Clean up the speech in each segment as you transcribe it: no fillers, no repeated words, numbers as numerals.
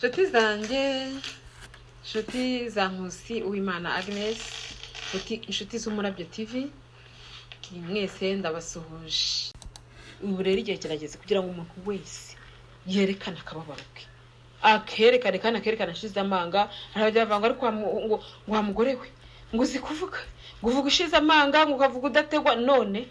Nshuti zanjye, nshuti za Nkusi Uwimana Agnes, inshuti z'Umurabyo TV, ni mwese ndabasuhuje. Ubu rero igihe kirageze kugira ngo umuntu wese yerekane akababaro ke, akerekane kandi akerekane ashize amanga. Hari abajya bavuga ngo ariko ngo wa mugore we, ngo uzi kuvuga, ngo uvuga ushize amanga, ngo ukavuga udategwa. None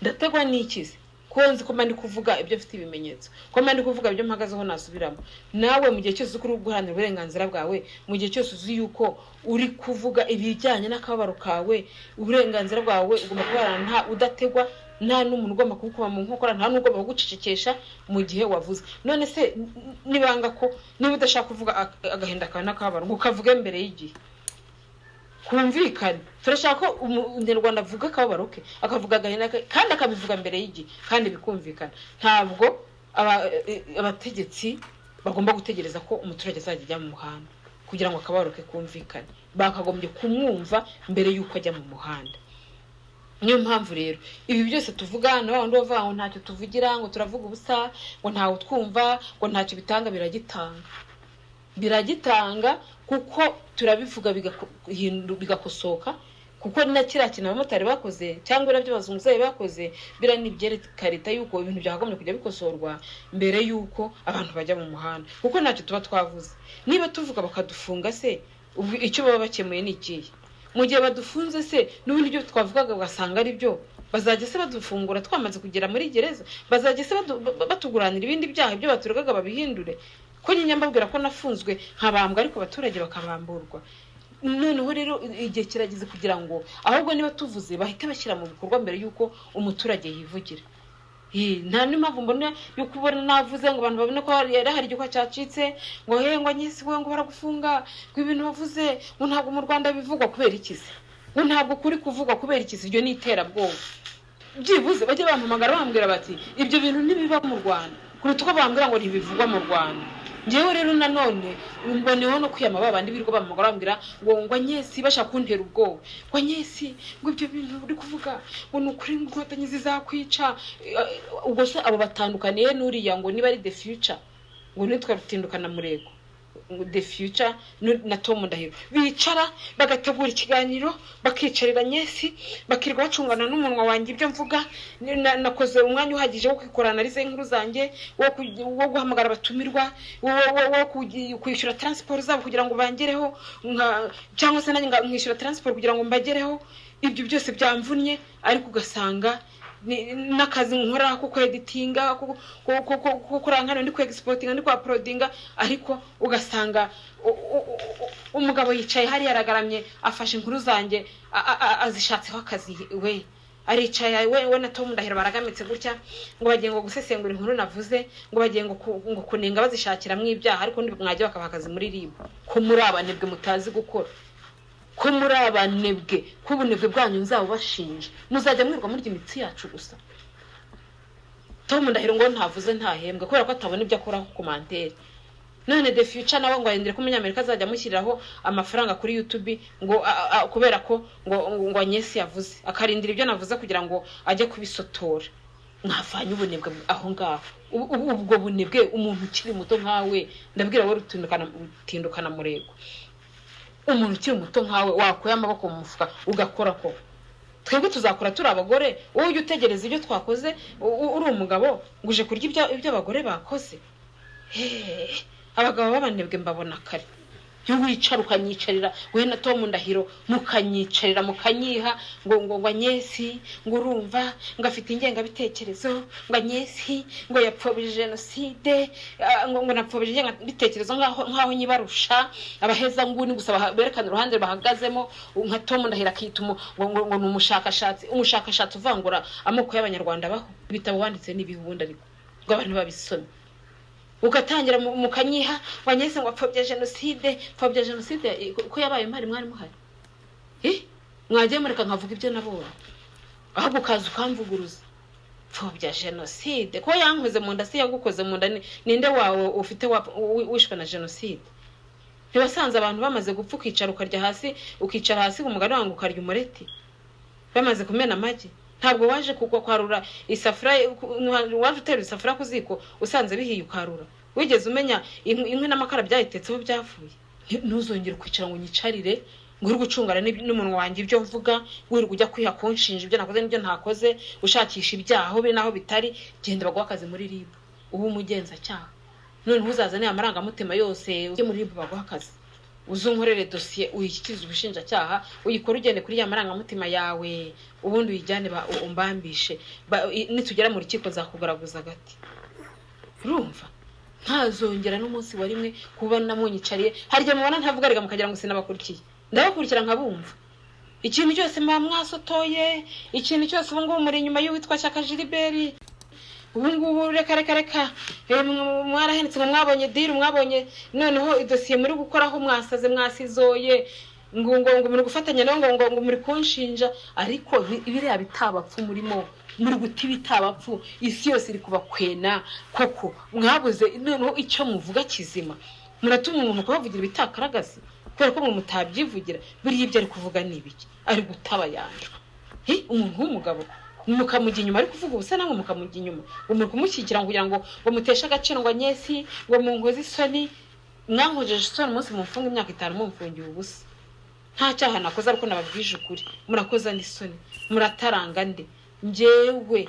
ndategwa n'ikize ko nzi ko mba ndi kuvuga ibyo mfite ibimenyetso, ko mba ndi kuvuga ibyo mpagazeho nasubiramo? Nawe mu gihe cyose uzi ko uri guharanira uburenganzira bwawe, mu gihe cyose uzi yuko uri kuvuga ibijyanye n'akababaro kawe, uburenganzira bwawe, ugomba kubuharanira nta udategwa, nta n'umuntu ugomba kugukoma mu nkokora, nta n'ugomba kugucecekesha mu gihe wavuze. None se nibanga ko niba udashaka kuvuga agahinda kawe n'akababaro, ngo ukavuge mbere y'igihe kumvikane? Turashaka ko Umunyarwanda avuga akababaro ke, akavuga agahinda ke, kandi akabivuga mbere y'igihe kandi bikumvikana. Ntabwo abategetsi bagomba gutegereza ko umuturage azajya ajya mu muhanda kugira ngo akababaro ke kumvikane. Bakagombye kumwumva mbere y'uko ajya mu muhanda. Niyo mpamvu rero ibi byose tuvuga, na wa wundi bavuga ngo ntacyo tuvugira, ngo turavuga ubusa, ngo ntawe utwumva, ngo ntacyo bitanga, biragitanga, biragitanga, kuko turabivuga bigakosoka. Kuko na kiriya kintu abamotari bakoze cyangwa biriya byo abazunguzayi bakoze, biriya ni ibyereka leta yuko ibintu byakagombye kujya bikosorwa mbere y'uko abantu bajya mu muhanda, kuko ntacyo tuba twavuze. Niba tuvuga bakadufunga se, ubu icyo baba bakemuye ni ikihe? Mu gihe badufunze se, n'ubundi ibyo twavugaga ugasanga ari byo, bazajya se badufungura twamaze kugera muri gereza? Bazajya se batuguranira ibindi byaha, ibyo baturegaga babihindure? Ko nyine mbabwira ko nafunzwe nkabambwa, ariko abaturage bakabamburwa. Noneho rero igihe kirageze kugira ngo ahubwo niba tuvuze bahite bashyira mu bikorwa mbere y'uko umuturage yivugira. Nta n'impamvu mbona yo kubona navuze ngo abantu babone ko hari igikuba cyacitse, ngo he, ngo Agnès we, ngo baragufunga, ngo ibintu wavuze ngo ntabwo mu Rwanda bivugwa. Kubera iki se? Ngo ntabwo kuri kuvugwa kubera iki se? Iryo ni iterabwoba. Byibuze bajye bampamagara bambwira bati ibyo bintu ntibiba mu Rwanda, kuruta uko bambwira ngo ntibivugwa mu Rwanda. Ngewe rero nanone mboneyeho no kwiyama ba bandi birirwa bampamagara bambwira ngo Agnès, bashaka kuntera ubwoba, ngo Agnès, ngo ibyo bintu uri kuvuga, ngo ni ukuri, ngo Inkotanyi zizakwica. Ubwo se abo batandukaniye n'uriya ngo niba ari The Future, ngo nitwa Rutindukana Murego, ngo The Future na Tom Ndahiro bicara bagategura ikiganiro, bakicarira Agnès, bakirirwa bacungana n'umunwa wanjye, ibyo mvuga. Nakoze umwanya uhagije wo kwikora analyse y'inkuru zanjye, wo guhamagara abatumirwa, wo kwishyura transport zabo kugira ngo bangereho, cyangwa se nanjye nkishyura transport kugira ngo mbagereho. Ibyo byose byamvunnye, ariko ugasanga n'akazi nkora ko kweditinga, ko kurankana, ndi kwexportinga, ndi kwauploadinga, ariko ugasanga umugabo yicaye hariya aragaramye, afashe inkuru zanjye, azishatseho akazi. We aricaye, we na Tom Ndahiro baragamitse gutya, ngo bagiye ngo gusesengura inkuru navuze, ngo bagiye ngo kunenga bazishakiramo ibyaha. Ariko mwajya bakabaha akazi muri RIB. Ko muri abanebwe mutazi gukora, ko muri abanebwe, ko ubunebwe bwanyu nzabubashinja, muzajya mwirwa murya imitsi yacu gusa. Tom Ndahiro ngo ntavuze ntahembwa kubera ko atabona ibyo akoraho commentaire. None The Future nawe ngo arindire ko Umunyamerika azajya amushyiriraho amafaranga kuri YouTube, ngo kubera ko ngo Agnès yavuze, akarindira ibyo navuze kugira ngo ajye kubisotora. Mwavanye ubunebwe aho ngaho? Ubwo bunebwe, umuntu ukiri muto nkawe, ndabwira wowe Rutindukana Murego, umuntu ukiri muto nkawe wakuye amaboko mu mufuka ugakora? Ko twebwe tuzakora turi abagore, wowe ujya utegereza ibyo twakoze uri umugabo, ngo uje kurya ibyo abagore bakoze? Heee, abagabo b'abanebwe mbabona kare. Iyo wicara ukanyicarira, we na Tom Ndahiro mukanyicarira, mukanyiha ngo Agnès, ngo urumva ngo afite ingengabitekerezo, ngo Agnès ngo yapfobije jenoside, ngo napfobije ingengabitekerezo, nkaho nyibarusha. Abahezanguni gusa berekana uruhande bahagazemo, nka Tom Ndahiro akita ngo ni umushakashatsi, umushakashatsi uvangura amoko y'Abanyarwanda abaho. Ibitabo wanditse n'ibihe ubundi, ariko ngo abantu babisome? Ugatangira mukanyiha ngo Agnès ngo apfobya jenoside, pfobya jenoside ko yabaye mpari, mwari muhari? Eh, mwagiye mureka nkavuga ibyo nabonye, ahubwo ukaza ukamvuguruza. Pfobya jenoside ko yankoze mu nda, si yagukoze mu nda? Ninde wawe ufite wishwe na jenoside? Ntiwasanze abantu bamaze gupfa, ukicara ukarya hasi, ukicara hasi ku mugani wangu ukarya umureti bamaze kumena amagi? Ntabwo waje kugwa kwarura isafuriya, waje utera isafuriya ku ziko usanze bihiye ukarura. Wigeze umenya inkwi n'amakara byayitetseho byavuye? Ntuzongere kwicara ngo unyicarire, ngo uri gucungana n'umunwa wanjye, ibyo mvuga, wirirwa ujya kwiha kunshinja ibyo nakoze n'ibyo ntakoze, ushakisha ibyaha aho biri n'aho bitari. Genda baguha akazi muri RIB, ube umugenzacyaha, noneho uzazane amarangamutima yose ujye muri RIB baguha akazi, uze unkorere dosiye, uyishyikirize ubushinjacyaha, uyikore ugende kuri ya marangamutima yawe, ubundi uyijyane umbambishe. Nitugera mu rukiko nzakugaraguza agati. Urumva ntazongera n'umunsi wa rimwe kuba namunyicariye. Hari igihe mubona ntavuga rega mukagira ngo sinabakurikiye. Ndabakurikira nkabumva. Ikintu cyose muba mwasotoye, ikintu cyose. Ubu ngubu muri inyuma y'uwitwa Shyaka Gilbert. Ubu ngubu reka reka reka, mwarahenetse ngo mwabonye deal, mwabonye noneho idosiye muri gukoraho, mwasaze, mwasizoye, ngo muri gufatanya nawe, ngo muri kunshinja. Ariko biriya bitabapfu murimo, muri guta ibitabapfu, isi yose iri kubakwena koko. Mwabuze noneho icyo muvuga kizima, muratuma umuntu kubavugira ibitakaragasi kubera ko mwe mutabyivugira. Buriya ibyo ari kuvuga ni ibiki? Ari gutaba yanjwa. Umuntu w'umugabo mukamujya inyuma, ari kuvuga ubusa, namwe mukamujya inyuma ngo muri kumushyigikira kugira ngo muteshe agaciro, ngo anyesi, ngo munkoze isoni. Mwankojeje isoni umunsi mumfunga imyaka 5, mumfungiye ubusa, nta cyaha nakoze, ariko nababwije ukuri. Murakoza n'isoni, murataranga nde? Njyewe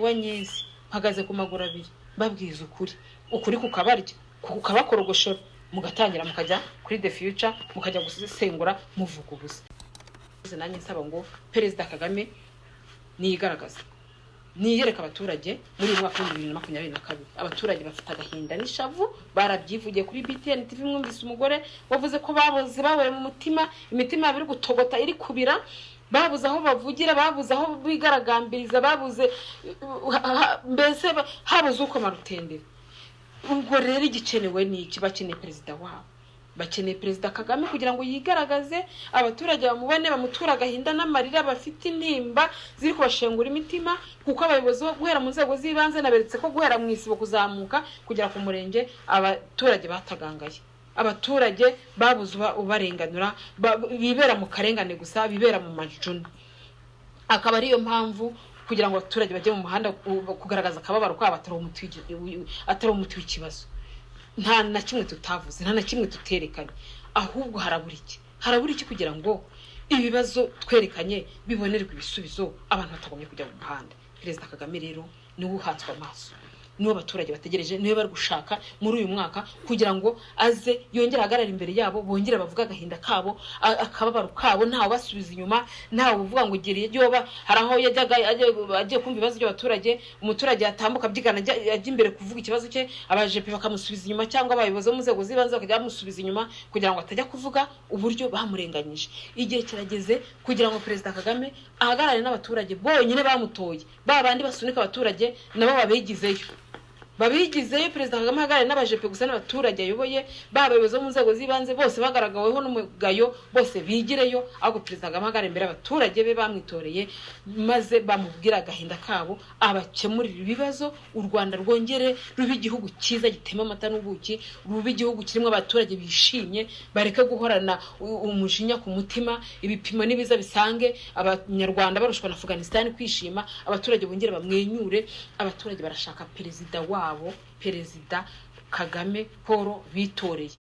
anyesi mpagaze ku maguru abiri, mbabwiza ukuri, ukuri kukabarya, kukabakorogoshora, mugatangira mukajya kuri the future, mukajya gusesengura muvuga ubusa. Nanjye nsaba ngo Perezida Kagame niyigaragaza, niyereka abaturage muri uyu mwaka wa 2022. Abaturage bafite agahinda n'ishavu, barabyivugiye kuri BTN TV. Mwumvise umugore wavuze ko baboze, baboye mu mutima, imitima yabo iri gutogota, iri kubira. Babuze aho bavugira, babuze aho bigaragambiriza, babuze mbese habuze uko marutendera. Ubwo rero igikenewe ni iki? Bakeneye perezida wabo, bakeneye Perezida Kagame kugira ngo yigaragaze, abaturage bamubone, bamuture agahinda n'amarira bafite, intimba ziri kubashengura imitima. Kuko abayobozi bo guhera mu nzego z'ibanze, naberetse ko guhera mu isibo kuzamuka kugera ku murenge, abaturage batagangaye, abaturage babuze ubarenganura, bibera mu karengane gusa, bibera mu majuna. Akaba ariyo mpamvu kugira ngo abaturage bajye mu muhanda kugaragaza akababaro kabo atari umuti w'ikibazo. Nta na kimwe tutavuze, nta na kimwe tuterekanye. Ahubwo harabura iki? Harabura iki kugira ngo ibibazo twerekanye bibonerwe ibisubizo, abantu batagombye kujya mu muhanda? Perezida Kagame rero niwe uhatswe amaso, niwe abaturage bategereje, niwe bari gushaka muri uyu mwaka kugira ngo aze yongere ahagarare imbere yabo, bongere bavuge agahinda kabo, akababaro kabo, ntawe basubiza inyuma, ntawe uvuga ngo gira ibyo ba. Hari aho yajyaga agiye kumva ibibazo by'abaturage, umuturage yatambuka abyigana ajya imbere kuvuga ikibazo cye, abajepe bakamusubiza inyuma, cyangwa abayobozi bo mu nzego z'ibanze bakajya bamusubiza inyuma kugira ngo atajya kuvuga uburyo bamurenganyije. Igihe kirageze kugira ngo Perezida Kagame ahagarare n'abaturage bonyine bamutoye, ba bandi basunika abaturage nabo babigizeyo, babigizeyo. Perezida Kagame ahagarare n'abajepe gusa n'abaturage ayoboye, ba abayobozi bo mu nzego z'ibanze bose bagaragaweho n'umugayo bose bigireyo, ahubwo Perezida Kagame ahagarare imbere y'abaturage be bamwitoreye, maze bamubwire agahinda kabo, abakemurire ibibazo, u Rwanda rwongere rube igihugu cyiza gitema amata n'ubuki, rube igihugu kirimo abaturage bishimye, bareke guhorana umujinya ku mutima. Ibipimo nibiza bisange Abanyarwanda barushwa na Afghanistan kwishima, abaturage bongere bamwenyure. Abaturage barashaka perezida wabo, Perezida Kagame Paul bitoreye.